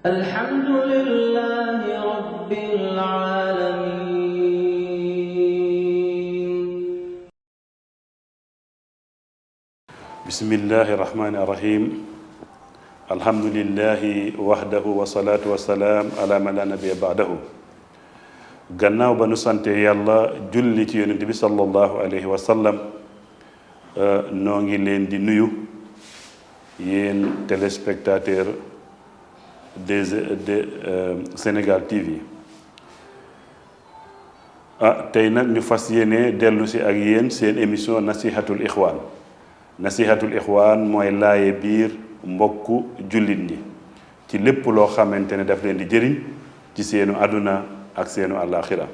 الحمد لله رب العالمين. بسم الله الرحمن الرحيم. الحمد لله وحده والصلاة والسلام على من لا نبي بعده. gannaaw ba nu sante yàlla julli ci yonent bi sallallahu alayhi wa sallam noo ngi leen di nuyu yéen téléspectateurs de Sénégal TV. tey nag ñu fas yéene dellu si ak yéen seen émission nasihatul ixwaan. nasihatul ixwaan mooy laaye biir mbokku jullit ñi ci lépp loo xamante ne daf leen di jëriñ ci seenu àdduna ak seenu àllaaxira.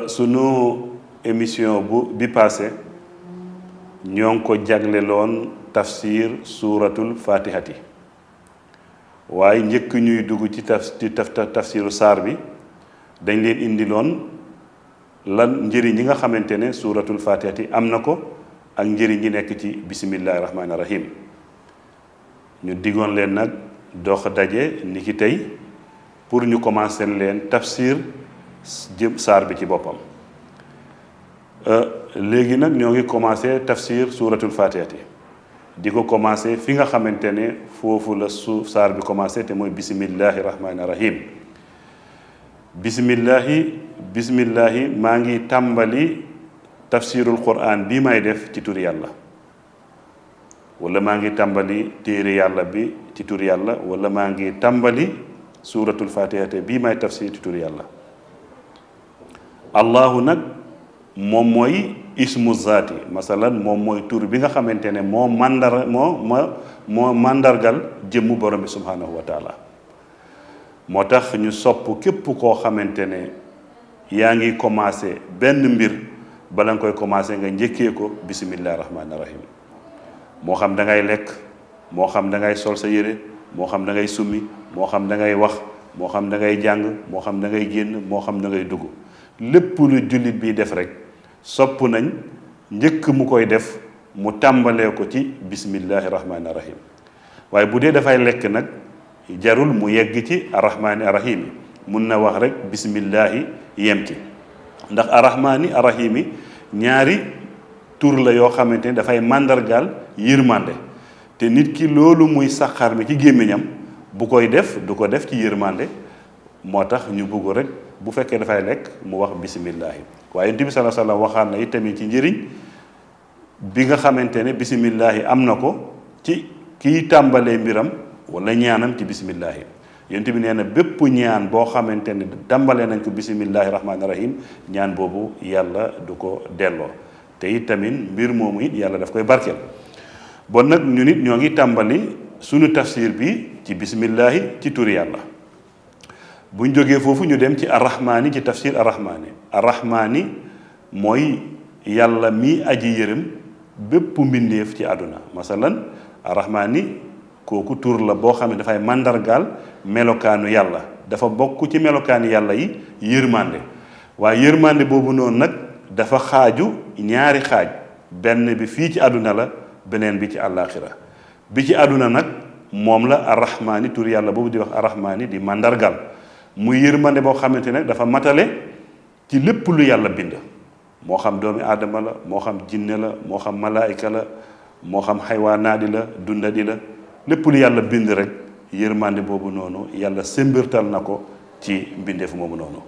sunu émission bi passé ñoo ngi ko jagleloon tafsir suuratul fatihati, waaye njëkk ñuy dugg ci tafsiru saar bi dañ leen indiloon lan njëriñ yi nga xamante ne suuratul fatihati am na ko ak njëriñ yi nekk ci bismillahi rahmaani rahim. ñu diggoon leen nag dox daje ni ki tey pour ñu commencer leen tafsir jëm saar bi ci boppam. léegi nag ñoo ngi commencé tafsir suuratul fatihati di ko commencé fi nga xamante ne foofu la saar bi commencé te mooy bismillahi rahmaani rahim. bismillahi maa ngi tàmbali tafsirul quran bii may def ci tur yàlla, wala maa ngi tàmbali téere yàlla bi ci tur yàlla, wala maa ngi tàmbali suuratul fatihati bii may tafsir ci tur yàlla. allahu nag moom mooy ismu zaati, masalan moom mooy tur bi nga xamante ne moo màndargal jëmmu borom bi subhanahu wa taala. moo tax ñu sopp képp koo xamante ne yaa ngi commencé benn mbir bala nga koy commencé nga njëkkee ko bismillahi rahmaani rahim. moo xam da ngay lekk, moo xam da ngay sol sa yére, moo xam da ngay summi, moo xam da ngay wax, moo xam da ngay jàng, moo xam da ngay génn, moo xam da ngay dugg. lépp lu jullit bi def rek sopp nañ njëkk mu koy def mu tàmbalee ko ci bismillahi rahmaani rahim. waaye bu dee dafay lekk nag jarul mu yegg ci arrahmaani arrahim, mun na wax rek bismillahi yem ci. ndax arrahmaani arrahim ñaari tur la yoo xamante ne dafay màndargaal yërmande, te nit ki loolu muy saxaar mi ci gémmiñam bu koy def du ko def ci yërmande. moo tax ñu bugg rek bu fekkee dafay lekk mu wax bisimillahi. waaye Yonent bi sallallahu alayhi wa sallam waxaan na itamit ci njëriñ bi nga xamante ne bisimillahi am na ko ci kiy tàmbalee mbiram wala ñaanam ci bisimillahi. Yonent bi nee na bépp ñaan boo xamante ne tàmbalee nañ ko bisimillahi rahmaani rahim, ñaan boobu yàlla du ko delloo, te itamit mbir moomu it yàlla daf koy barkeel. bon nag ñu nit ñoo ngi tàmbali sunu tafsir bi ci bisimillahi ci turi yàlla. buñ jógee foofu ñu dem ci arrahmaani ci tafsir arrahmaani mooy yàlla mi aji yërëm bépp mbindeef ci àdduna. masalan arrahmaani kooku tur la boo xam ne dafay màndargaal melokaanu yàlla, dafa bokk ci melokaanu yàlla yi yërmande. waaye yërmande boobu noonu nag dafa xaaju ñaari xaaj, benn bi fii ci àdduna la, beneen bi ci àllaaxira. bi ci àdduna nag moom la arrahmaani tur yàlla boobu di wax arrahmaani di màndargaal. muy yërmande boo xamante ne dafa matale ci lépp lu yàlla bind, moo xam doomi aadama la, moo xam jinne la, moo xam malaayika la, moo xam xaywaanaadi la, dundadi la, lépp lu yàlla bind rek yërmande boobu noonu yàlla sembirtal na ko ci mbindeef moomu noonu.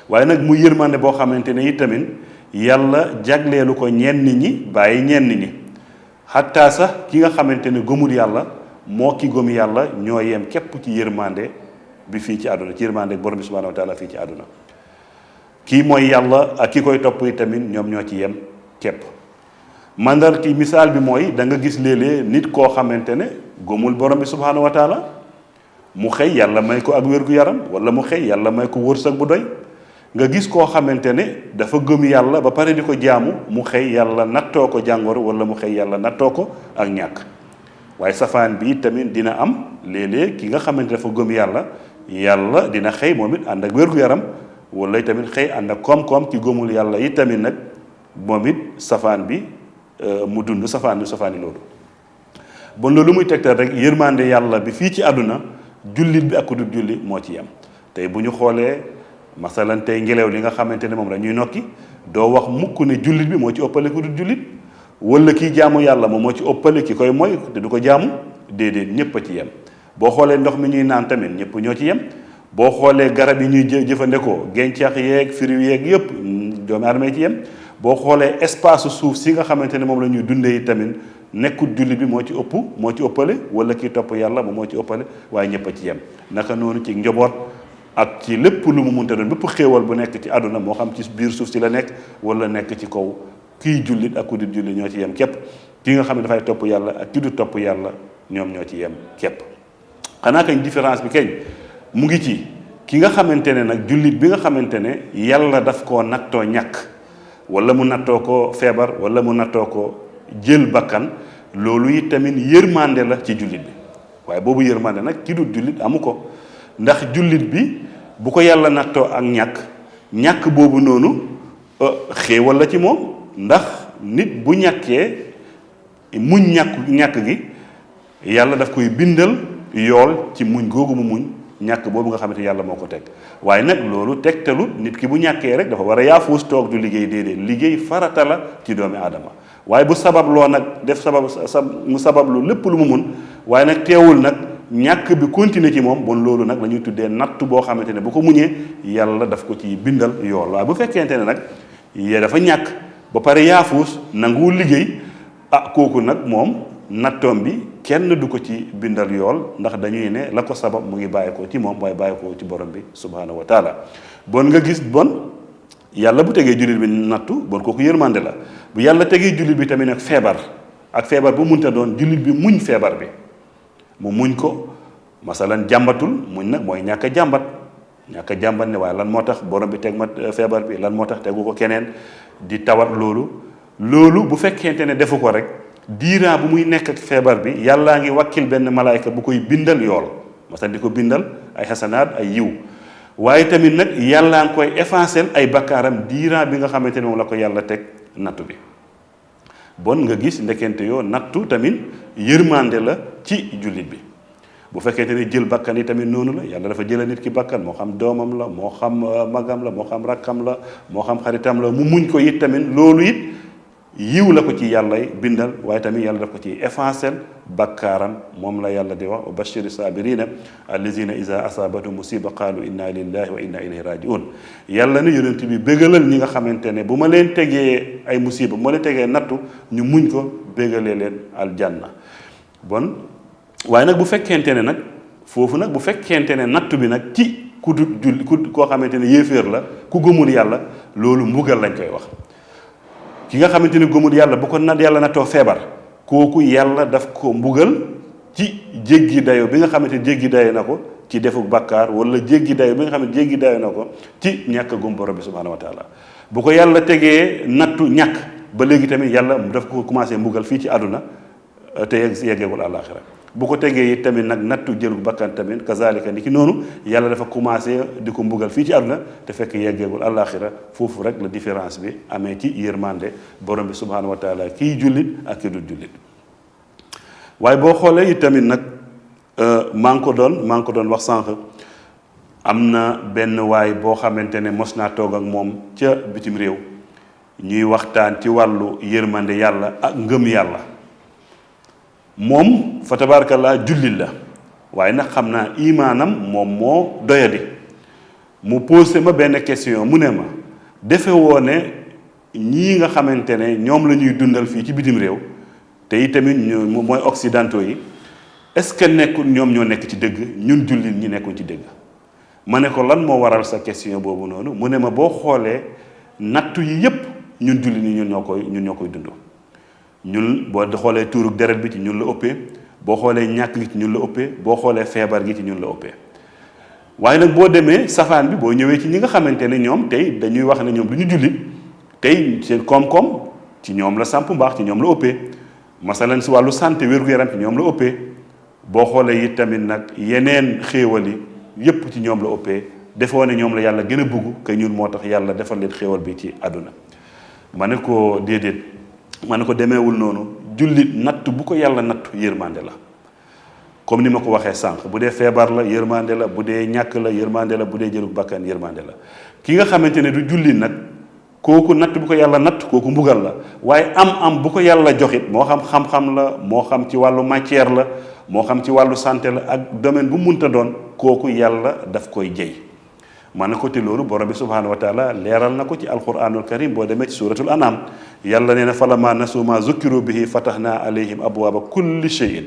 waaye nag muy yërmande boo xamante ne itamit yàlla jagleelu ko ñenn ñi bàyyi ñenn ñi. xattaa sax ki nga xamante ne gëmul yàlla moo ki gëm yàlla ñoo yem képp ci yërmande bi fii ci àdduna, ci yërmande borom bi subhanahu wa taala fii ci àdduna. kii mooy yàlla ak ki koy topp yi tamit ñoom ñoo ci yem képp. mandar ki misaal bi mooy da nga gis léeg-léeg nit koo xamante ne gëmul borom bi subhanahu wa taala, mu xëy yàlla may ko ak wér-gu-yaram, wala mu xëy yàlla may ko wërsëg bu doy. nga gis koo xamante ne dafa gëm yàlla ba pare di ko jaamu, mu xëy yàlla nattoo ko jàngoro, wala mu xëy yàlla nattoo ko ak ñàkk. waaye safaan bi tamit dina am léeg-léeg ki nga xamante dafa gëm yàlla, yàlla dina xëy moom it ànd ak wér-gu-yaram, wala tamit xëy ànd ak koom-koom. ki gëmul yàlla yi tamit nag moom it safaan bi mu dund safaani loolu. bon loolu muy tegtal rek yërmande yàlla bi fii ci àdduna jullit bi ak ku dul julli moo ci yem tey bu ñu xoolee masalan tey ngelaw li nga xamante ne moom la ñuy nokki doo wax mukk ne jullit bi moo ci ëppale ku dul jullit wala kii jaamu yàlla moom moo ci ëppale ki koy mooy te du ko jaamu déedéet ñëpp a ci yem boo xoolee ndox mi ñuy naan tamit ñëpp ñoo ci yem boo xoolee garab yi ñuy jëfandikoo gàncax yeeg fruits yeeg yëpp doomu aadama yi ci yem boo xoolee espace suuf si nga xamante ne moom la ñuy dundee yi tamit nekkul jullit bi moo ci ëppale wala kii topp yàlla moom moo ci ëppale waaye ñëpp a ci yem naka noonu ci njaboot ak ci lépp lu mu munta doon bépp xéewal bu nekk ci àdduna moo xam ci biir suuf si la nekk wala nekk ci kaw kii jullit ak ku dul jullit ñoo ci yem képp ki nga xam ne dafay topp yàlla ak ki du topp yàlla ñoom ñoo ci yem képp xanaa kañ différence bi kañ mu ngi ci ki nga xamante ne nag jullit bi nga xamante ne yàlla daf koo nattoo ñàkk wala mu nattoo ko feebar wala mu nattoo ko jël bakkan loolu it tamit yërmande la ci jullit bi waaye boobu yërmande nag ki dul jullit amu ko ndax jullit bi bu ko yàlla nattoo ak ñàkk boobu noonu xéewal la ci moom ndax nit bu ñàkkee muñ ñàkk gi yàlla daf koy bindal yool ci muñ googu mu muñ ñàkk boobu nga xamante yàlla moo ko teg waaye nag loolu tegtalu nit ki bu ñàkkee rek dafa war a yaafuus toog du liggéey déedéet liggéey farata la ci doomi aadama waaye bu sabab loo nag def mu sabablu lépp lu mu mun waaye nag teewul nag ñàkk bi continuer ci moom bon loolu nag la ñuy tuddee natt boo xamante ne bu ko muñee yàlla daf ko ci bindal yool waaye bu fekkente ne nag dafa ñàkk ba pare yaafuus nanguwul liggéey kooku nag moom nattoom bi kenn du ko ci bindal yool ndax dañuy ne la ko sabab mu ngi bàyyi ko ci moom waaye bàyyi ko ci borom bi subhaanahu wa taala bon nga gis bon yàlla bu tegee jullit bi nattu bon kooku yërmande la bu yàlla tegee jullit bi tamit nag feebar ak feebar bu munta doon jullit bi muñ feebar bi mu muñ ko masalan jàmbatul muñ nag mooy ñàkk a jàmbat ne waaye lan moo tax borom bi teg ma feebar bi lan moo tax tegu ko keneen di tawat loolu bu fekkente ne defu ko rek diiraa bu muy nekk ak feebar bi yàllaa ngi wakkil benn malaayka bu koy bindal yool masalan di ko bindal ay xasanaat ay yiw waaye tamit nag yàllaa ngi koy effacer ay bakkaaram diiraa bi nga xamante ne moom la ko yàlla teg nattu bi bon nga gis ndekente yoo nattu tamit yërmande la ci jullit bi bu fekkente ne jël bakkan yi tamit noonu la yàlla dafa jëla nit ki bakkan moo xam doomam la moo xam magam la moo xam rakkam la moo xam xaritam la mu muñ ko it tamit loolu it yiw la ko ci yàlla bindal waaye tamit yàlla daf ko ci effacer bakkaaram moom la yàlla di wax wa bashiri sabirina allazina iza asabatu musiba qalu inna lillahi wa inna ilayhi rajiun yàlla ne yonent bi bégalal ñi nga xamante ne bu ma leen tegee ay musiba bu ma leen tegee nattu ñu muñ ko bégalee leen aljanna bon waaye nag bu fekkente ne nag foofu nag bu fekkente ne nattu bi nag ci ku julli koo xamante ne yéeféer la ku gëmul yàlla loolu mbugal lañ koy wax ki nga xamante ne gëmul yàlla bu ko yàlla nattoo feebar kooku yàlla daf ko mbugal ci jéggi dayo bi nga xamante ne jéggi dayo na ko ci defu bakkaar wala jéggi dayo bi nga xam ne jéggi dayo na ko ci ñàkk gëm borom bi subhanahu wa taala bu ko yàlla tegee nattu ñàkk ba léegi tamit yàlla daf ko commencé mbugal fii ci àdduna te yeggeegul àllaaxira bu ko tegee it tamit nag nattu jëlu bakkan tamit kazalika ni ki noonu yàlla dafa commencé di ko mbugal fii ci àdduna te fekk yeggeegul àllaaxira foofu rek la différence bi amee ci yërmande borom bi subhanahu wa taala kii jullit ak ki dul jullit waaye boo xoolee it tamit nag maa ngi ko doon wax sànq am na benn waay boo xamante ne mos naa toog ak moom ca bitim réew ñuy waxtaan ci wàllu yërmande yàlla ak ngëm yàlla moom fa tabarakallah jullit la waaye nag xam naa imaanam moom moo doyadi mu posé ma benn question mu ne ma defe woo ne ñii nga xamante ne ñoom la ñuy dundal fii ci bitim réew te itamit mooy occidentaux yi est-ce que nekkul ñoom ñoo nekk ci dëgg ñun jullit ñi nekkuñ ci dëgg ma ne ko lan moo waral sa question boobu noonu mu ne ma boo xoolee nattu yi yépp ñun jullit ñi ñun ñoo koy dund ñun boo xoolee tuurug deret bi ci ñun la ëppee boo xoolee ñàkk gi ci ñun la ëppee boo xoolee feebar gi ci ñun la ëppee waaye nag boo demee safaan bi boo ñëwee ci ñi nga xamante ne ñoom tey dañuy wax ne ñoom du ñu jullit tey seen koom-koom ci ñoom la samp mbaax ci ñoom la ëppee masalan si wàllu santé wér-gu-yaram ci ñoom la ëppee boo xoolee it tamit nag yeneen xéewal yi yépp ci ñoom la ëppee defoo ne ñoom la yàlla gën a bugg que ñun moo tax yàlla defal leen xéewal bi ci àdduna ma ne ko déedéet ma ne ko demeewul noonu jullit natt natt bu ko yàlla natt yërmande la comme ni ma ko waxee sànq bu dee feebar la yërmande la bu dee ñàkk la yërmande la bu dee jëlug bakkan yërmande la ki nga xamante ne du julli nag kooku natt bu ko yàlla natt kooku mbugal la waaye am bu ko yàlla joxit moo xam xam-xam la moo xam ci wàllu matière la moo xam ci wàllu santé la ak domaine bu munta doon kooku yàlla daf koy jey man na côté loolu borom bi subhanahu wa taala leeral na ko ci alquranul karim boo demee ci suratul anam yàlla nee na falamma nasu ma zukkiru bihi fatahna alayhim abwaaba kulli shay'in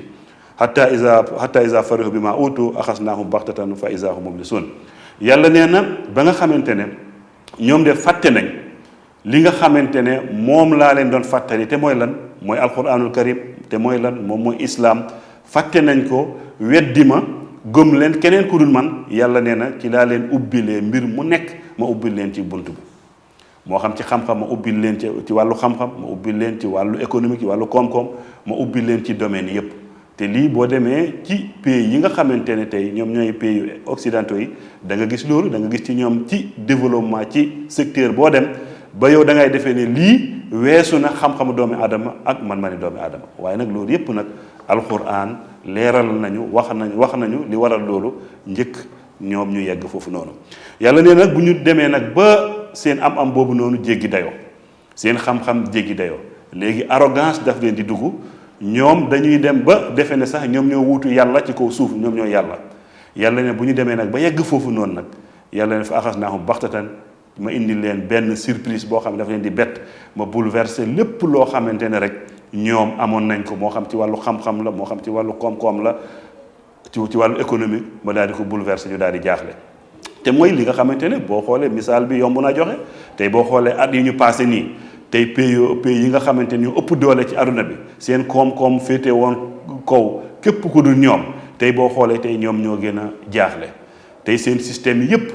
hatta iza farihu bima utu axasnaahum baxtatan fa iza hum mublisun yàlla nee na ba nga xamante ne ñoom de fàtte nañ li nga xamante ne moom laa leen doon fàttali te mooy lan mooy alquranul karim te mooy lan moom mooy islam fàtte nañ ko weddi ma gëm leen keneen ku dul man yàlla nee na ci laa leen ubbilee mbir mu nekk ma ubbil leen ci bunt bi moo xam ci xam-xam ma ubbil leen ci wàllu xam-xam ma ubbil leen ci wàllu économique ci wàllu koom-koom ma ubbil leen ci domaine yépp te lii boo demee ci pays yi nga xamante ne tey ñoom ñooy pays occidentaux yi da nga gis loolu da nga gis ci ñoom ci développement ci secteur boo dem ba yow da ngay defee ne lii weesu na xam-xamu doomi aadama ak man-mani doomi aadama waaye nag loolu yépp nag alquran leeral nañu wax nañu li waral loolu njëkk ñoom ñu yegg foofu noonu yàlla nee nag bu ñu demee nag ba seen am boobu noonu jéggi dayoo seen xam-xam jéggi dayoo léegi arrogance daf leen di dugg ñoom dañuy dem ba defe ne sax ñoom ñoo wuutu yàlla ci kaw suuf ñoom ñoo yàlla ne bu ñu demee nag ba yegg foofu noonu nag yàlla ne fa axasnaahum baxtatan ma indi leen benn surprise boo xam ne dafa leen di bett ma bouleverser lépp loo xamante ne rek ñoom amoon nañ ko moo xam ci wàllu xam-xam la moo xam ci wàllu koom-koom la ci wàllu économique ma daal di ko bouleverser ñu daal di jaaxle te mooy li nga xamante ne boo xoolee misaal bi yomb naa joxe tey boo xoolee at yi ñu passé nii tey pays yi nga xamante ni ñu ëpp doole ci aduna bi seen koom-koom féete woon kaw képp ku dul ñoom tey boo xoolee tey ñoom ñoo gën a jaaxle tey seen système yépp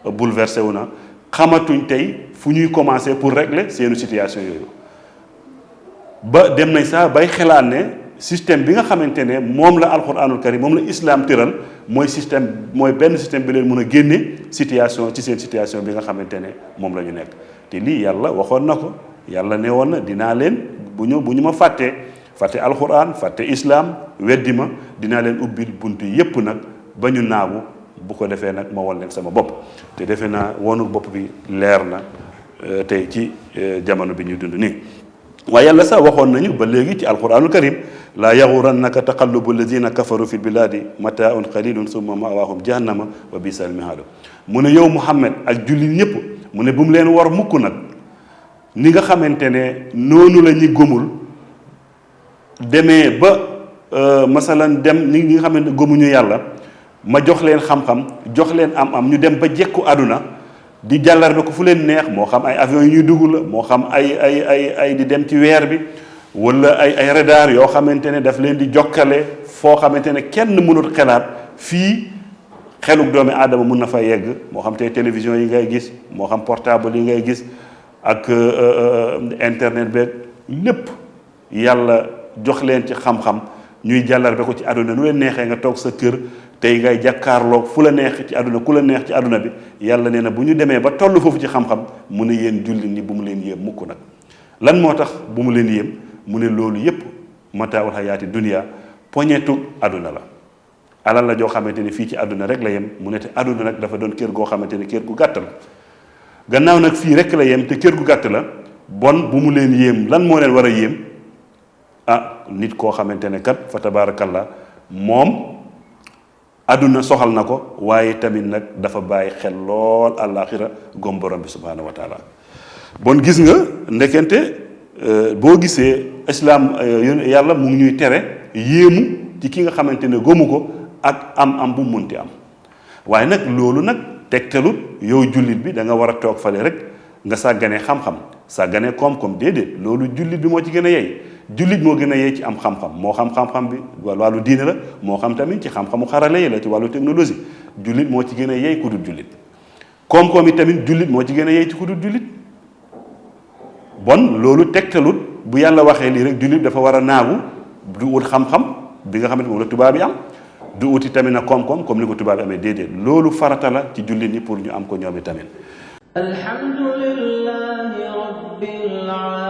bouleversé wu na xamatuñ tey fu ñuy commencer pour régler seenu situation yooyu ba dem nañ sax bay xelaat ne système bi nga xamante ne moom la alquranul karim moom la islam tëral mooy benn système bi leen mën a génne situation ci seen situation bi nga xamante ne moom la ñu nekk te lii yàlla waxoon na ko yàlla ne woon na dinaa leen bu ñu ma fàtte alquran fàtte islam weddi ma dinaa leen ubbil bunt yépp nag ba ñu naagu bu ko defee nag ma won leen sama bopp te defe naa wonu bopp bi leer na tey ci jamono bi ñu dund nii waaye yàlla sax waxoon nañu ba léegi ci alquranul karim laa yaxurannaka taqallubu alladina kafaru fi lbiladi mataaun qalilun summa mawaahum jahannama wa bisal mihaadu mu ne yow Muhammad ak jullit ñëpp mu ne bu mu leen war mukk nag ni nga xamante ne noonu la ñi gëmul demee ba masalan dem ñi nga xamante ne gëmuñu yàlla ma jox leen xam-xam jox leen am ñu dem ba jekku àdduna di jàllarbe ko fu leen neex moo xam ay avion yu ñuy dugg la moo xam ay di dem ci weer bi wala ay radar yoo xamante ne daf leen di jokkale foo xamante ne kenn mënut xelaat fii xeluk doomi aadama mun na fa yegg moo xam tey télévision yi ngay gis moo xam portable yi ngay gis ak internet beeg lépp yàlla jox leen ci xam-xam ñuy jàllarbe ko ci àdduna nu leen neexee nga toog sa kër tey ngay jàkkaarloog fu la neex ci àdduna ku la neex ci àdduna bi yàlla nee na bu ñu demee ba toll foofu ci xam-xam mu ne yéen jullit ñi bu mu leen yéem mukk nag lan moo tax bu mu leen yéem mu ne loolu yépp mataawul hayaati dunya poñetu àdduna la alal la joo xamante ne fii ci àdduna rek la yem mu ne te àdduna nag dafa doon kër goo xamante ne kër gu gàtt la gannaaw nag fii rek la yem te kër gu gàtt la bon bu mu leen yéem lan moo leen war a yéem nit koo xamante ne kat fa tabaarakallah moom àdduna soxal na ko waaye tamit nag dafa bàyyi xel lool àllaaxira gom borom bi subhaanahu wa taala bon gis nga ndekente boo gisee islam yàlla mu ngi ñuy tere yéemu ci ki nga xamante ne gomu ko ak am bu munti am waaye nag loolu nag tegtalut yow jullit bi da nga war a toog fale rek nga sàgganee xam-xam sàgganee koom-koom déedéet loolu jullit bi moo ci gën a yey jullit moo gën a yey ci am xam-xam moo xam-xam bi wàllu diine la moo xam tamit ci xam-xamu xarale yi la ci wàllu technologie jullit moo ci gën a yey ku dul jullit koom-koom yi tamit jullit moo ci gën a yey ci ku dul jullit bon loolu tegtalut bu yàlla waxee lii rek jullit dafa war a naagu du ut xam-xam bi nga xamante moom la tubaab yi am du uti tamit na koom-koom comme ni ko tubaab yi amee déedéet loolu farata la ci jullit ñi pour ñu am ko ñoom i tamit alhamdulillahi rabbil alamin